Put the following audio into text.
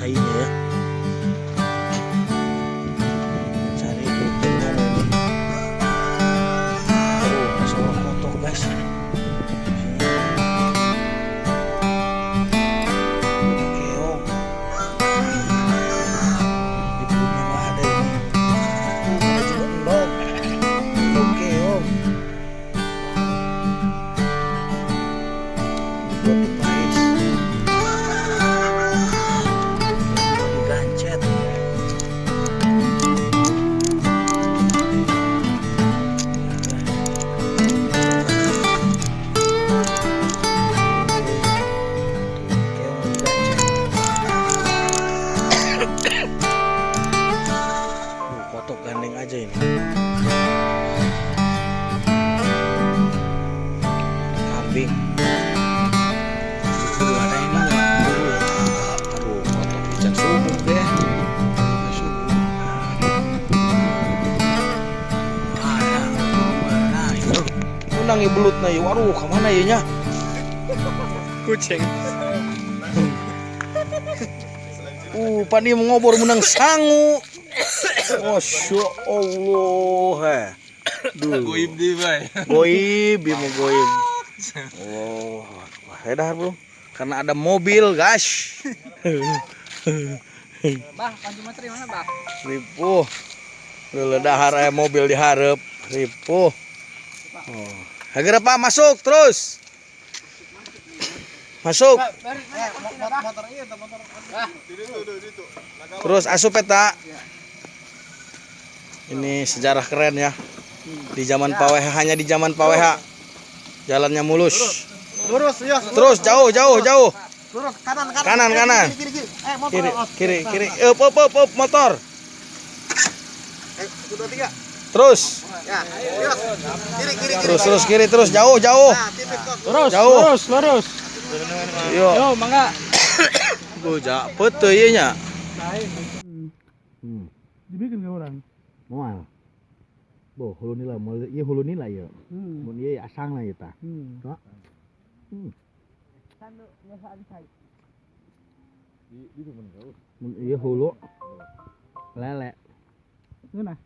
cainya ya. Cari belut di mana ini? Oh, masalah kotor, guys. Sini. Ada keong. Di belutnya nggak ada ini. Ada juga endog. Endog keong. Dibuat dipais. Digancet. Keong digancet. Kotok gandeng aja ini. Kambing. Aduh, ada ini nggak? Aduh, kotok ikan subuh deh. Subuh. Nah, itu. Menang ya belut na ya. Waduh, kemana ya nya? Kucing. Pani ngobor menang sangu. Masya Allah. He. Duh. Goib di bay. Goib, dia mau goib. Oh, wah, dah bro. Karena ada mobil, guys. Bah, panci materi mana, Bah? Ripuh. Leuleut dahar aya mobil dihareup. Ripuh. Oh. Agar apa masuk terus. Masuk. Terus asup eta. Ini sejarah keren ya. Di zaman Pak WH, hanya di zaman Pak WH. Jalannya mulus. Lurus, ya. Terus jauh jauh jauh. Lurus kanan kanan. Kanan, kanan. Kiri kiri. Motor. Kiri kiri kiri. Up up up up motor. 1 2 3. Terus. Ya, yos. Kiri kiri kiri. Terus terus kiri terus jauh jauh. Nah, titik tos. Terus, Jauh. terus, lurus. Yo. Yo, mangga. Bujak peuteui ieu nya. Dibikin ke orang. Moal. Boh, hulu nila, moal ieu hulu nila ieu. Mun ieu asangna ieu tah. Mun ieu hulu lele. Ngeunah.